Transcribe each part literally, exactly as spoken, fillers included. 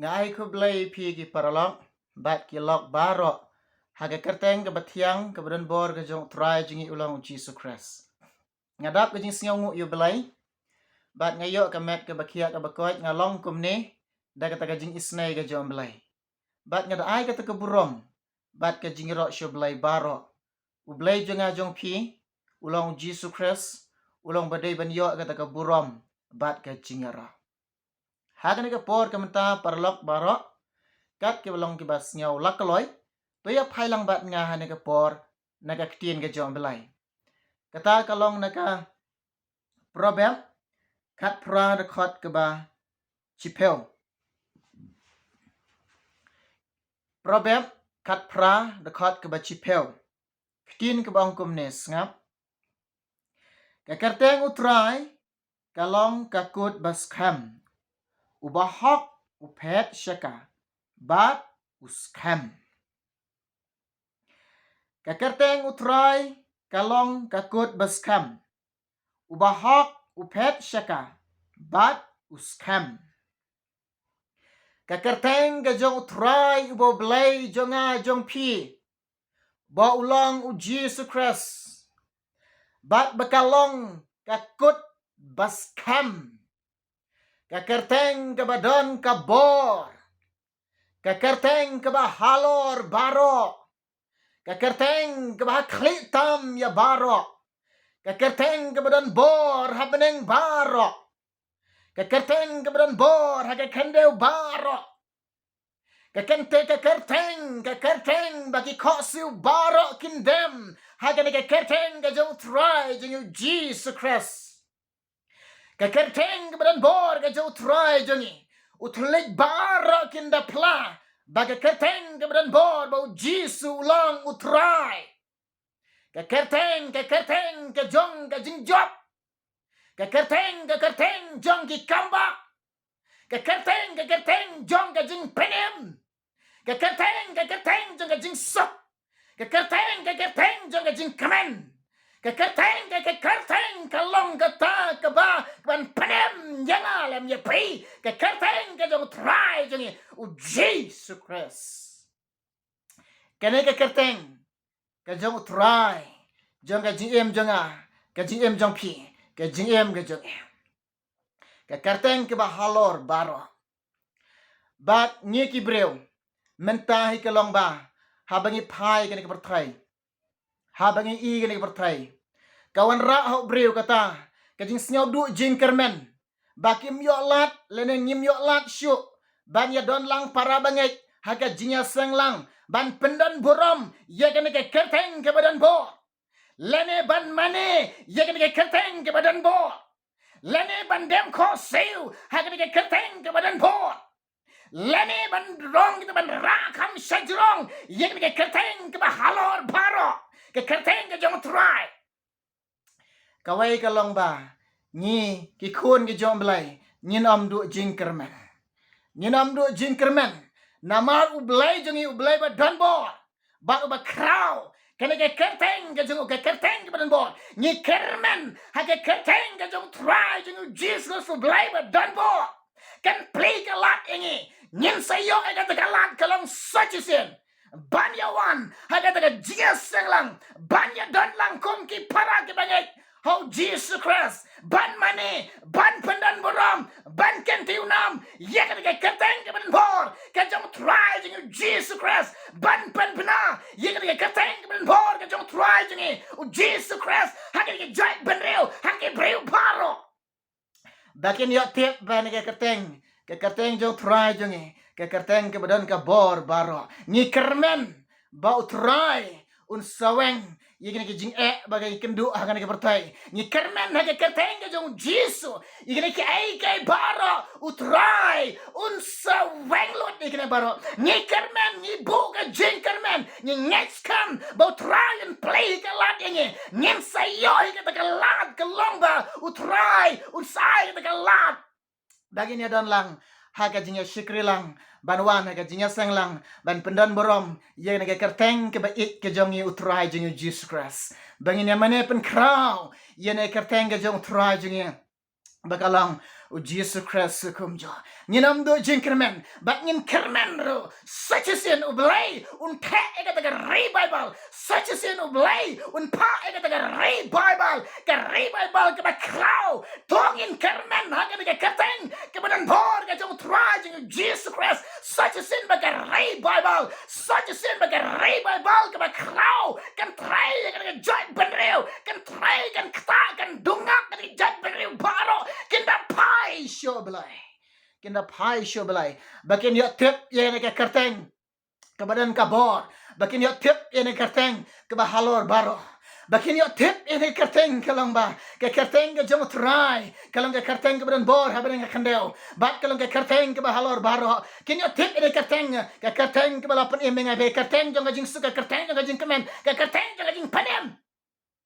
Nga ai khublei ïa phi ki paralok bad ki lok baroh ha ka kyrteng kaba thiang kaba donbor ka jong U Trai jong ngi u long U Jisu Khrist. Nga dap ka jingsngewnguh ïa U Blei bad nga ïoh ka met kaba khiah kaba koit, nga long kumne da kata ka jingisnei ka jong U Blei. Bad nga da ai kata ka burom bad ka jingïaroh sha U Blei baroh. U Blei jong nga jong phi u long U Jisu Khrist, u long ba dei ban ïoh kata ka burom bad ka jingïaroh. Ha kane ka por ka mynta paralok baroh, kat kiba long kiba sngew la kloi, to ïa phai lang bad nga ha kane ka por na ka ktien ka jong U Blei. Kata ka long na ka Proverb khatphra dkhot kaba shiphew. Proverb khatphra dkhot kaba shiphew. Ktien kaba ong kumne, sngap. Ka kyrteng U Trai ka long ka kut ba skhem. U bahok u phet sha ka bad u skhem. Ka kyrteng U Trai ka long ka kut ba skhem. U bahok u phet sha ka bad u skhem. Ka kyrteng ka jong U Trai uba U Blei jong nga jong phi, ba u long U Jisu Khrist, bad ba ka long ka kut ba skhem. Ka kyrteng kaba don ka bor. Ka kyrteng kaba halor baroh. Ka kyrteng kaba ha khlieh tam ïa baroh. Ka kyrteng kaba donbor ha bneng baroh. Ka kyrteng kaba donbor ha ka khyndew baroh. Ka kyrteng, ka kyrteng, ka kyrteng ba ki khohsiew baroh kin dem ha kane ka kyrteng ka jong U Trai jong ngi U Jisu Khrist. Ka kyrteng kaba donbor ka jong U Trai jong ngi. U thylliej baroh kin da phla ba ka kyrteng kaba donbor ba U Jisu u long U Trai. Ka kyrteng, ka kyrteng ka jong ka jingjop. Ka kyrteng, ka kyrteng jong ki kambah. Ka kyrteng, ka kyrteng jong ka jingpynim. Ka kyrteng, ka kyrteng jong ka jingsuk. Ka kyrteng, ka kyrteng jong ka jingkmen. Ka kyrteng, ka, ka kyrteng ka long kata kaba, kaban pynim ïa nga lem ïa phi. Ka kyrteng ka jong U Trai jong ngi U Jisu Khrist. Kane ka kyrteng ka jong U Trai, jong ka jingim jong nga, ka jingim jong phi, ka jingim ka jong ngi. Ka kyrteng kaba halor baroh. Bad ngi ki briew, mynta hi ka long ba haba ngi phai kane ka pyrthei, haba ngi i kane ka pyrthei, ka wanrah ha u briew kata ka jingsngewduh jingkyrmen, ba kim ïoh lad lane ngim ïoh lad shuh ban ïadon lang para bangeit ha ka jingïaseng lang ban pyndon burom ïa kane ka kyrteng kaba donbor, lane ban mane ïa kane ka kyrteng kaba donbor, lane ban dem khohsiew ha kane ka kyrteng kaba donbor, lane ban rong kita ban rah kham shajrong ïa kane ka kyrteng kaba halor baroh, ka kyrteng ka jong U Trai. Kawei ka long ba ngi ki khun ki jong U Blei ngin ym duh jingkyrmen. Ngin ym duh jingkyrmen. Namar U Blei jong ngi U Blei ba donbor bad uba khraw. Kane ka kyrteng ka jong u, ka kyrteng kaba donbor. Ngi kyrmen ha ka kyrteng ka jong U Trai jong ngi U Jisu Khrist U Blei ba donbor. Kan plie ka lad ïa ngi. Ngin sa ïoh ïa kata ka lad ka long sa shisien ban ïa wan ha kata ka jingïaseng lang, ban ïadon lang kum ki para ki bangeit ha U Jisu Khrist, ban mane, ban pyndon burom, ban kyntiew nam ïa kata ka kyrteng kaba donbor ka jong U Trai jong ngi U Jisu Khrist, ban pynbna ïa kata ka kyrteng kaba donbor ka jong U Trai jong ngi U Jisu Khrist ha kata ka jaitbynriew, ha ki briew baroh. Ba kin ïoh tip ba kane ka kyrteng, ka kyrteng jong U Trai jong ngi, ka kyrteng kaba don ka bor baroh. Ngi kyrmen ba U Trai un sa weng ïa kine ki jingeh ba ngi kynduh ha kane ka pyrthei. Ngi kyrmen ha ka kyrteng ka jong U Jisu ïa kine kiei kiei baroh U Trai un sa weng lut ïa kine baroh. Ngi kyrmen, ngi buh ka jingkyrmen, ngi ngeit skhem ba U Trai un plie ka lad ïa ngi. Ngin sa ïoh ïa kata ka lad ka long ba U Trai un sa ai kata ka lad ba ngin ïadon lang ha ka jingïashakri lang, ban wan ha ka jingïaseng lang ban pyndon burom ïa kane ka kyrteng kaba ïeit ka jong ngi U Trai jong ngi U Jisu Khrist. Ba ngin ïa mane pynkhraw ïa kane ka kyrteng ka jong U Trai jong ngi ba ka long U Jisu Khrist kumjuh. Ngin ym duh jingkyrmen, bad ngin kyrmen ruh. Sa shisien U Blei un theh ïa kata ka revival. Sa shisien U Blei un phah ïa kata ka revival. Ka revival kaba khraw. To ngin kyrmen ha kata ka kyrteng kaba donbor ka jong U Trai jong U Jisu Khrist. Sa shisien ba ka revival, sa shisien ba ka revival kaba khraw kan trei ïa kata ka jaitbynriew, kan trei, kan ktah, kan dungak kata ka jaitbynriew baroh. Kin da phai sha U Blei. Kin da phai sha U Blei ba kin ïoh tip ïa kane ka kyrteng kaba don ka bor, ba kin ïoh tip ïa kane ka kyrteng kaba halor baroh, ba kin ïoh tip ïa kane ka kyrteng ka long ba ka kyrteng ka jong U Trai ka long ka kyrteng kaba donbor ha bneng ha khyndew, bad ka long ka kyrteng kaba halor baroh. Kin ïoh tip ïa kane ka kyrteng, ka kyrteng kaba la pynim ïa ngi, ka kyrteng jong ka jingsuk, ka kyrteng jong ka jingkmen, ka kyrteng jong ka jingpynim.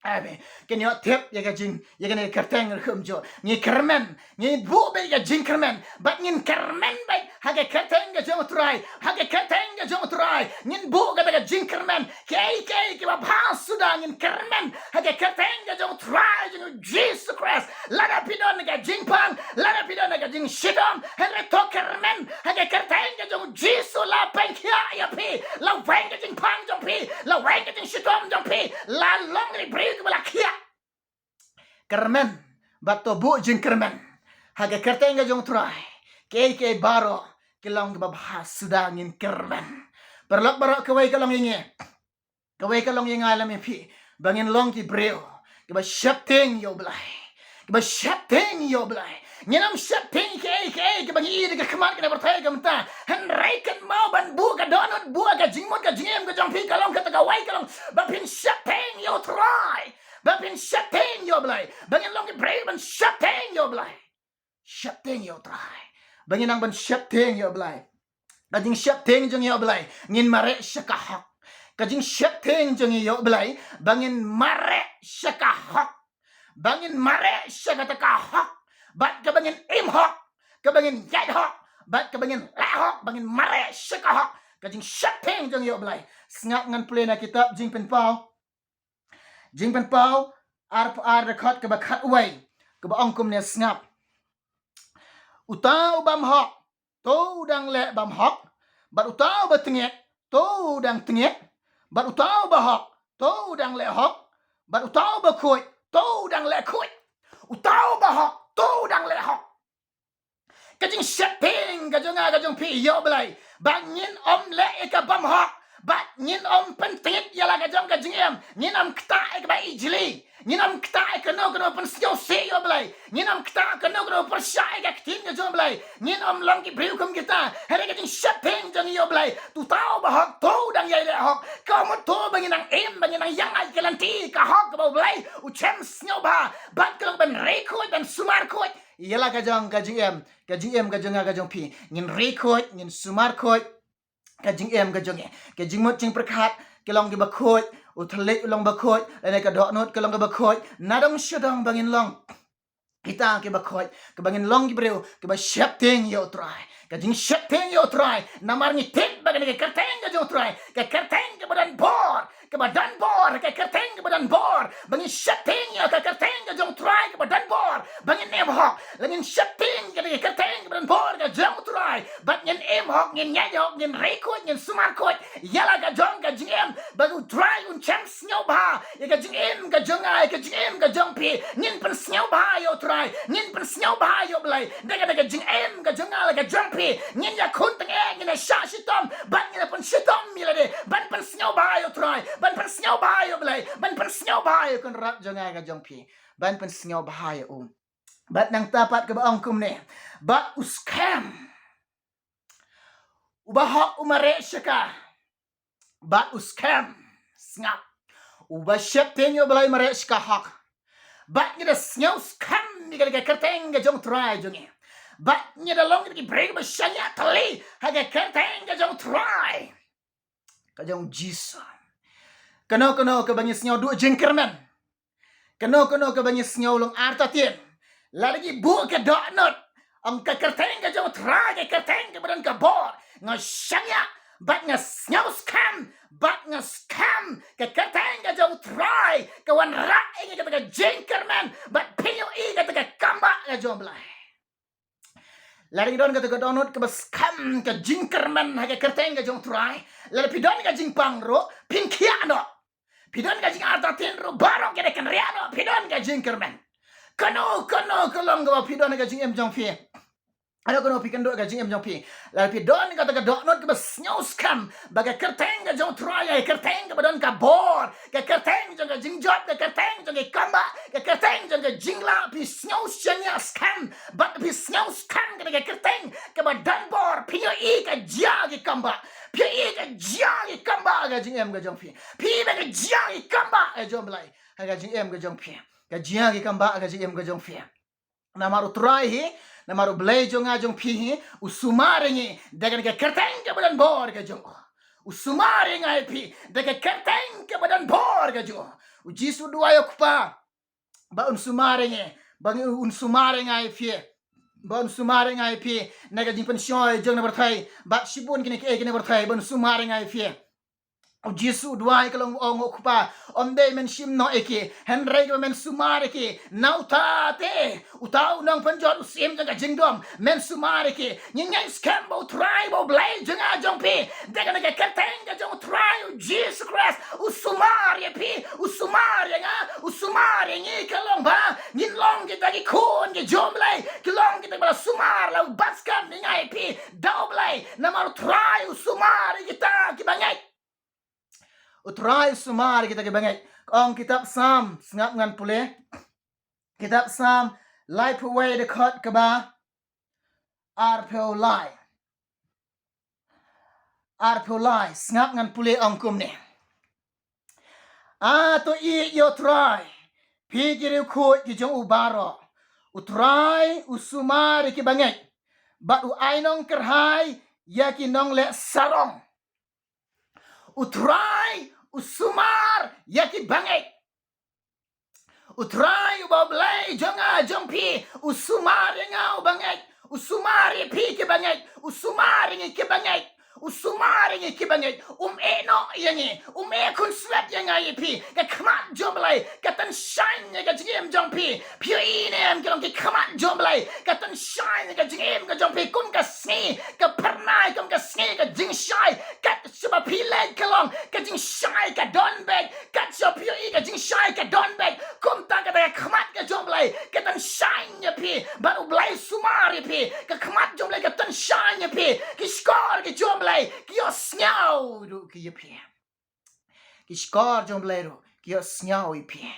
Amen. Kin ïoh tip ïa ka jing, ïa kane ka kyrteng ruh kumjuh. Ngi kyrmen, ngi buh beit ka jingkyrmen, bad ngin kyrmen beit ha ka kyrteng ka jong U Trai, ha ka kyrteng ka jong U Trai. Ngin buh kata ka jingkyrmen, kiei kiei kiba bha suda ngin kyrmen ha ka kyrteng ka jong U Trai jong U Jisu Khrist. Lada phi don ka jingpang, lada phi don ka jingshitom, hynrei to kyrmen ha ka kyrteng ka jong U Jisu. La pynkhiah ïa phi, la weng ka jingpang jong phi, la weng ka jingshitom jong phi, la long ri briew kiba la khiah. Kyrmen, bad to buh jingkyrmen ha ka kyrteng ka jong U Trai. Kiei kiei baroh ki long kiba bha suda ngin kyrmen. Paralok baroh, kawei ka long ïa ngi, kawei ka long ïa nga lem ïa phi, ba ngin long ki briew kiba sheptieng ïa U Blei, kiba sheptieng ïa U Blei. Ngin ym sheptieng kiei kiei kiba ngi i da ka khmat ka na pyrthei ka mynta. Hynrei kynmaw ban buh ka dohnud, buh ka jingmut, ka jingim ka jong phi ka long kata, kawei ka long ba phin sheptieng ïa U Trai, ba phin sheptieng ïa U Blei, ba ngin long ki briew ban sheptieng ïa U Blei. Sheptieng ïa U Trai, ba ngin nang ban sheptieng ïa U Blei. Ka jingsheptieng jong ngi ïa U Blei, ngin mareh sha ka hok. Ka jingsheptieng jong ngi ïa U Blei, ba ngin mareh sha ka hok, ba ngin mareh sha kata ka hok, bad kaba ngin im hok, kaba ngin ïaid hok, bad kaba ngin leh hok, ba ngin mareh sha ka hok. Ka jingsheptieng jong ngi ïa U Blei. Sngap, ngan pule na kitab Jingpynpaw, Jingpynpaw arphew ar, dkhot kaba khatwei, kaba ong kumne, sngap: Uta u bym hok, to u dang leh bym hok, bad uta uba tngit, to u dang tngit, bad uta uba hok, to u dang leh hok, bad uta uba khuid, to u dang leh khuid. Uta uba hok, to u dang leh hok. Ka jingsheptieng ka jong nga ka jong phi ïa U Blei, ba ngin ym leh ïa ka bym hok, bad ngin ym pyntngit ïa la ka jong ka jingim, ngin ym ktah ïa kaba ijli, ngin ym ktah ïa kano kano pynsngewsih ïa U Blei, ngin ym ktah kano kano pyrshah ïa ka ktien ka jong U Blei, ngin ym long ki briew kum kita. Hynrei ka jingsheptieng jong ngi ïa U Blei, uta uba hok to u dang ïai leh hok. Ka mut to ba ngin nang im, ba ngin nang ïeng ha ka lynti ka hok kaba U Blei u shem sngewbha, bad ka long ban ri khuid, ban sumar khuid ïa la ka jong ka jingim, ka jingim ka jong nga ka jong phi. Ngin ri khuid, ngin sumar khuid ka jingim ka jong ngi. Ka jingmut jingpyrkhat ka long kaba khuid, u thylliej u long ba khuid, lane ka dohnud ka long kaba khuid. Na dong sha dong ba ngin long kita kiba khuid, kaba ngin long ki briew kiba sheptieng ïa U Trai. Ka jingsheptieng ïa U Trai, namar ngi tip ba kane ka kyrteng ka jong U Trai, ka kyrteng kaba donbor, kaba donbor, ka kyrteng kaba donbor. Ba ngin sheptieng ïa ka kyrteng ka jong U Trai kaba donbor, ba ngin im hok. La ngin sheptieng ïa ka kyrteng kaba donbor ka jong U Trai, bad ngin im hok, ngin ïaid hok, ngin ri khuid, ngin sumar khuid ïa la ka jong ka jingim, ba U Trai un shem sngewbha ïa ka jingim ka jong nga, ïa ka jingim ka jong phi. Ngin pynsngewbha ïa U Trai, ngin pynsngewbha ïa U Blei. Da ka, da ka jingim ka jong nga la ka jong phi, ngin ïakhun tyngeh, ngin ïashah shitom, bad ngin ïa pynshitom ïa lade ban pynsngewbha ïa U Trai, ban pynsngewbha ïa U Blei, ban pynsngewbha ïa U Kynrad jong nga ka jong phi, ban pynsngewbha ïa U. Bad nangta pat kaba ong kumne: Bad u skhem uba hok u mareh sha ka. Bad u skhem, sngap, uba sheptieng ïa U Blei mareh sha ka hok. Bad ngi da sngew skhem ïa ka kyrteng ka jong U Trai jong ngi. Bad ngi da long ki briew ba shaniah tylli ha ka kyrteng ka jong U Trai, ka jong U Jisu. Kano kano kaba ngi sngew duh jingkyrmen, kano kano kaba ngi sngew long artatien, lada ngi buh ka dohnud, ong ka kyrteng ka jong U Trai ka kyrteng kaba don ka bor. Nga shaniah, bad nga sngew skhem, bad nga skhem ka kyrteng ka jong U Trai ka wanrah ïa ngi kata ka jingkyrmen, bad phin ïohi kata ka kambah ka jong U Blei. Lada ngi don kata ka dohnud kaba skhem ka jingkyrmen ha ka kyrteng ka jong u Trai, lada phi don ka jingpang ruh, phin khiah noh. Phi don ka jingartatien ruh, baroh ki dei kynriah noh, phi don ka jingkyrmen. Kano kano ka long kaba phi don ka jingim jong phi, kano kano phi kynduh ka jingim jong phi, lada phi don kata ka dohnud kaba sngewskhem ba ka kyrteng ka jong u Trai ka kyrteng kaba don ka bor, ka kyrteng jong ka jingjop, ka kyrteng jong ka kambah, ka kyrteng jong ka jinglah, phi sngewsynei skhem bad phi sngewskhem kata ka kyrteng kaba don bor, phin ïohi ka jia ki kambah. Phi ïohi ka jia ki kambah ha ka jingim ka jong phi. Phi ïohi ka jia ki kambah ka jong u Blei ha ka jingim ka jong phi. Ka jia ki kambah ha ka jingim ka jong phi. Namar u Trai hi, namar u Blei jong nga jong phi hi, u sumar ïa ngi da kane ka kyrteng kaba don bor ka jong u. U sumar ïa nga ïa phi da ka kyrteng kaba don bor ka jong u. U Jisu u duwai ïa u Kpa ba un sumar ïa ngi, ba ngi, un sumar ïa nga ïa phi, ba un sumar ïa nga ïa phi na ka jingpynshoi jong na pyrthei bad shibun kine kiei kine pyrthei, ba un sumar ïa nga ïa phi. U Jisu u duwai ka long, u ong, u Kpa, ym dei men shim noh ïa ki, hynrei ba men sumar ïa ki na uta te, uta u nongpynjot, u syiem jong ka jingdum, men sumar ïa ki. Ngi ngeit skhem ba u Trai, ba u Blei jong nga jong phi, da kane ka kyrteng ka jong u Trai u Jisu Khrist, u sumar ïa phi, u sumar ïa nga, u sumar ïa ngi, ka long ba ngin long kita ki khun ki jong u Blei, ki long kita kiba la sumar, la bat skhem ïa nga ïa phi da u Blei. Namar u Trai u sumar ïa kita kiba ngeit. U Trai u sumar ïa kita kiba ngeit. Ka ong kitab Salm, sngap ngan pule. Kitab Salm laiphew wei, dkhot kaba arphew lai. Arphew lai, sngap ngan pule, ong kumne. A, to ïeit ïa u Trai, phi ki riewkhuid ki jong u baroh. U Trai u sumar ïa kiba ngeit bad u ai nongkyrhai ïa ki nongleh sarong. U Trai u sumar ïa kiba ngeit. U Trai uba u Blei jong nga jong phi u sumar ïa nga uba ngeit. U sumar ïa phi kiba ngeit. U sumar ïa ngi kiba ngeit. U sumar ïa ngi kiba ngeit. Um ïeh noh ïa ngi. Um ïeh khunswet ïa nga ïa phi. Ka khmat jong u Blei ka tynshaiñ ïa ka jingim jong phi. Phi ïohi ne em, ki long ki khmat jong u Blei ka tynshaiñ ïa ka jingim ka jong phi. Kum ka sngi ka phyrnai, kum ka sngi ka jingshai, kat shaba phi leit ka long ka jingshai ka don beit, kat shaba phi ïohi ka jingshai ka don beit. Kumta kata ka khmat ka jong u Blei ka tynshaiñ ïa phi. Bad u Blei u sumar ïa phi. Ka khmat jong u Blei ka tynshaiñ ïa phi. Ki shkor ki jong u Blei ki ïohsngew ruh ki ïa phi. Ki shkor jong u Blei ruh ki ïohsngew ïa phi.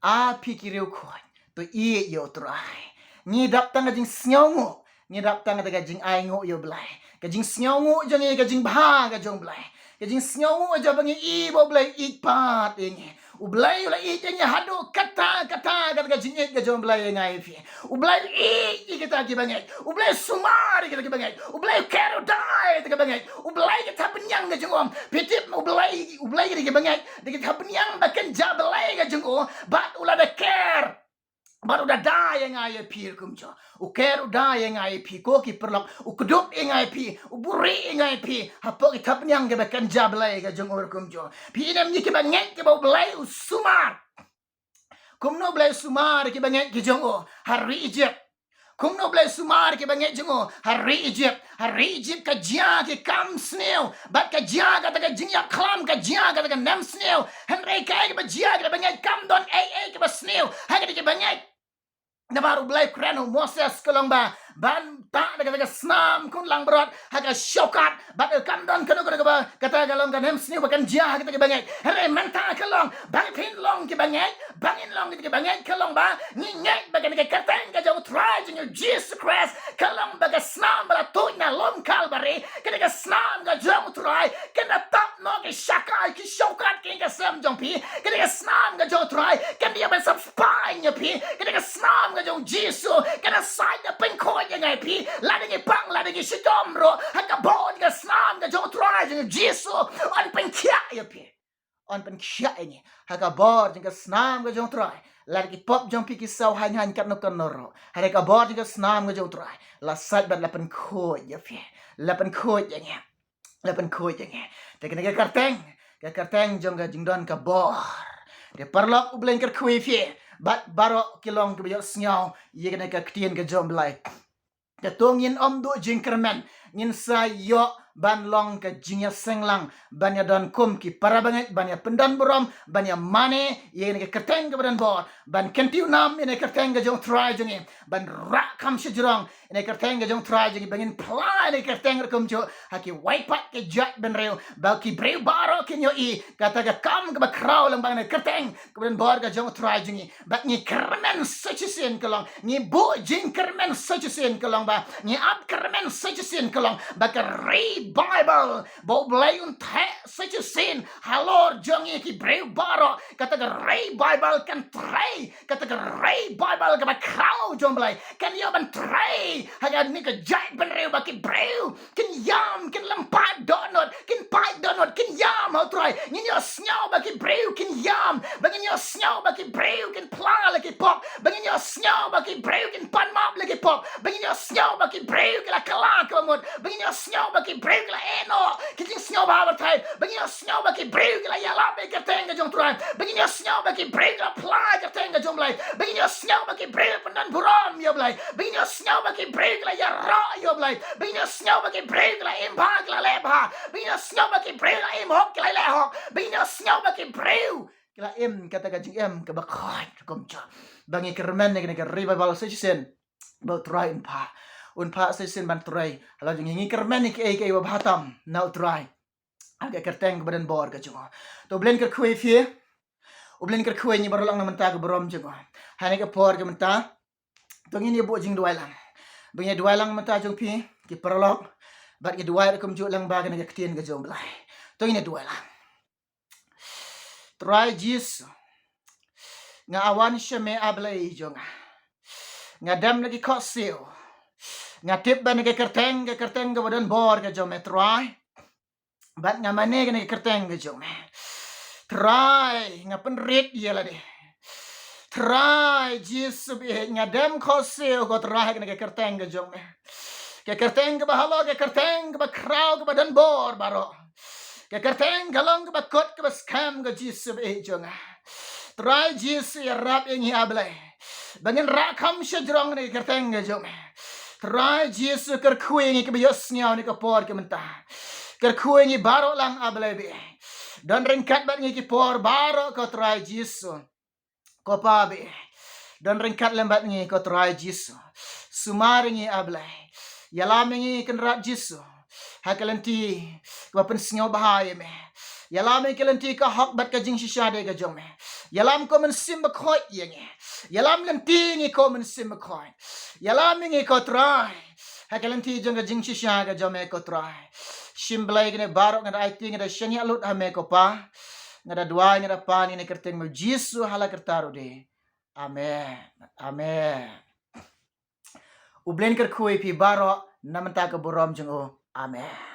A phi ki riewkhuid, to ïeit ïa u Trai. Ngi dap tang ka jingsngewnguh, ngi dap tang ka jingainguh ïa u Blei. Ka jingsngewnguh jong ngi, ka jingbha ka jong u Blei. Ka jingsngewnguh jong ba ngi i ba u Blei u ïeit pat ïa ngi. U Blei u la ïeit ïa ngi haduh katta katta, kata ka jingïeit ka jong u Blei ïa nga ïa phi. U Blei u ïeit ïa kita kiba ngeit. U Blei u sumar ïa kita kiba ngeit. U Blei u ker u da ïa kita kiba ngeit. U Blei, ka thapniang ka jong u, phi tip, u Blei, u Blei ïa kita kiba ngeit, da ka thapniang ba kynja Blei ka jong u, bad u la da ker, bad u da da ïa nga ïa phi ruh kumjuh. U ker u da ïa nga ïa phi, ko ki paralok, u kdup ïa nga ïa phi, u buhrieh ïa nga ïa phi hapoh ki thapniang kiba kynja Blei ka jong u ruh kumjuh. Phi i ne em, ngi kiba ngeit, kiba u Blei u sumar. Kumno u Blei u sumar ïa kiba ngeit ki jong u ha ri Ijipt? Kumno u Blei u sumar ïa kiba ngeit jong u ha ri Ijipt? Ha ri Ijipt ka jia ki kam sniew bad ka jia kata ka jingïap khlam, ka jia kata ka nem sniew. Hynrei kaei kaba jia, kiba ngeit, kam don ei ei kaba sniew ha kata kiba ngeit. Namar u Blei u kren ha u Moses, ka long ba ban tah da kata ka snam khun langbrot ha ka shortcut, bad kam don kano kano kaba, kata ka long ka nem sniew ba kan jia ha kita kiba ngeit. Hynrei mynta ka long ba phin long kiba ngeit, ba ngin long kita kiba ngeit, ka long ba ngi ngeit ba kane ka kyrteng ka jong u Trai jong ngi u Jisu Khrist ka long ba ka snam ba la tuid na lum Kalbari, kane ka snam ka jong u Trai kan da tap noh ki shortcut, ki shortcut ki ïing ki sem jong phi. Kane ka snam ka jong u Trai kan da ïa ban sap spine ïa phi. Kane ka snam ka jong u Jisu kan da sait da pynkhuid ïa nga ïa phi. Lada ngi pang, lada ngi shitom ruh, ha ka bor jong ka snam ka jong u Trai jong u Jisu, yn pynkhiah ïa phi. Yn pynkhiah ïa ngi ha ka bor jong ka snam ka jong u Trai. Lada ki pop jong phi ki saw haiñ haiñ katno katno ruh, ha ka bor jong ka snam ka jong u Trai la sait bad la pynkhuid ïa phi. La pynkhuid ïa ngi. La pynkhuid ïa ngi. Te kane ka kyrteng, ka kyrteng jong ka jingdon ka bor. Te paralok, u Blei un kyrkhu ïa phi bad baroh ki long kiba ïohsngew ïa kane ka ktien ka jong u Blei. Te to ngin ym duh jingkyrmen, ngin sa ïoh ban long ka jingïaseng lang, ban ïa don kum ki para bangeit, ban ïa pyndon burom, ban ïa mane ïa kane ka kyrteng kaba don bor, ban kyntiew nam ïa kane ka kyrteng ka jong Trai jong ngi, ban rah kham shajrong ïa kane ka kyrteng ka jong Trai jong ngi, ba ngin phla ïa kane ka kyrteng ruh kumjuh ha kiwei pat ki jait bynriew, ba ki briew baroh kin ïohi kata ka kam kaba khraw lang ba kane ka kyrteng kaba don bor ka jong Trai jong ngi. Bad ngi kyrmen sa shisien ka long, ngi buh jingkyrmen sa shisien ka long, ba ngi ap kyrmen sa shisien ka long ba ka revival ba U Blei un theh sa shisien halor jong ngi ki briew baroh, kata ka revival kan trei, kata ka revival kaba khraw jong U Blei kan ïoh ban trei ha kane ka jait bynriew, ba ki briew kin ïam, kin leh paid dohnud, kin paid dohnud, kin ïam ha U Trai. Ngin ïohsngew ba ki briew kin ïam, ba ngin ïohsngew ba ki briew kin phla la ki pop, ba ngin ïohsngew ba ki briew kin pan map la ki pop, ba ngin ïohsngew ba ki briew ki la kylla kaba mut, ba ngin ïohsngew ba ki briew ki la ïehnoh ki jingsngewbha ba thait, ba ngin ïohsngew ba ki briew ki la ïalap ïa ka kyrteng ka jong U Trai, ba ngin ïohsngew ba ki briew ki la phla ïa ka kyrteng ka jong U Blei, ba ngin ïohsngew ba ki briew ki la pyndon burom ïa U Blei, ba ngin ïohsngew ba ki briew ki la ïaroh ïa U Blei, ba ngin ïohsngew ba ki briew ki la im bha, ki la leh bha, ba ngin ïohsngew ba ki briew ki la im hok, ki la leh hok, ba ngin ïohsngew ba ki briew ki la im kata ka jingim kaba khraw kumjuh. Ba ngi kyrmen ïa kane ka revival sa shisien, ba U Trai un phah, un phah sa shisien ban trei halor jong ngi. Ngi kyrmen ïa kiei kiei ba bha tam na U Trai ha ka kyrteng kaba don bor ka jong U. To U Blei un kyrkhu ïa phi, U Blei un kyrkhu ïa ngi baroh lang na ka bynta ka burom jong U. Ha kane ka por ka mynta to ngin ïa buh jingduwai lang. Ba ngi duwai lang na ka bynta jong phi, ki paralok, bad ngi duwai ruh kumjuh lang ba kane ka ktien ka jong U Blei. To ngin ïa duwai lang. Trai Jisu, nga wan sha me, A Blei jong nga. Nga dem na ki khohsiew. Nga tip ba kane ka kyrteng, ka kyrteng kaba don bor ka jong me, Trai. Bad nga mane ïa kane ka kyrteng ka jong me, Trai. Nga pynrit ïa lade, Trai Jisu baieit. Nga dem khohsiew, ko Trai, ha kane ka kyrteng ka jong me, ka kyrteng kaba halor, ka kyrteng kaba khraw, kaba don bor baroh, ka kyrteng ka long kaba kut kaba skhem, ko Jisu baieit jong nga. Trai Jisu, ïarap ïa ngi, A Blei, ba ngin rah kham shajrong ïa ka kyrteng ka jong me. Trai Jisu, kyrkhu ïa ngi kiba ïohsngew ha kane ka por ka mynta. Kyrkhu ïa ngi baroh lang, A Blei baieit. Don ryngkat bad ngi ha ki por baroh, ko Trai Jisu. Ko Pa baieit, don ryngkat lem bad ngi, ko Trai Jisu. Sumar ïa ngi, A Blei. Ïalam ïa ngi, Kynrad Jisu, ha ka lynti kaba pynsngewbha ïa me. Ïalam ïa ngi ha ka lynti ka hok bad ka jingshisha ka jong me. Ïalam, ko Mynsiem Bakhuid, ïa ngi. Ïalam lynti ïa ngi, ko Mynsiem Bakhuid. Ïalam ïa ngi, ko Trai, ha ka lynti jong ka jingshisha ka jong me, ko Trai. Shim, Blei, kine baroh nga da aiti, nga da shaniah lut ha me, ko Pa. Nga da duwai, nga da pan ïa kane ha ka kyrteng jong me, Jisu, ha la karta ruh de. Amen. Amen. U Blei un kyrkhu ïa phi baroh na ka bynta ka burom jong U. Amen.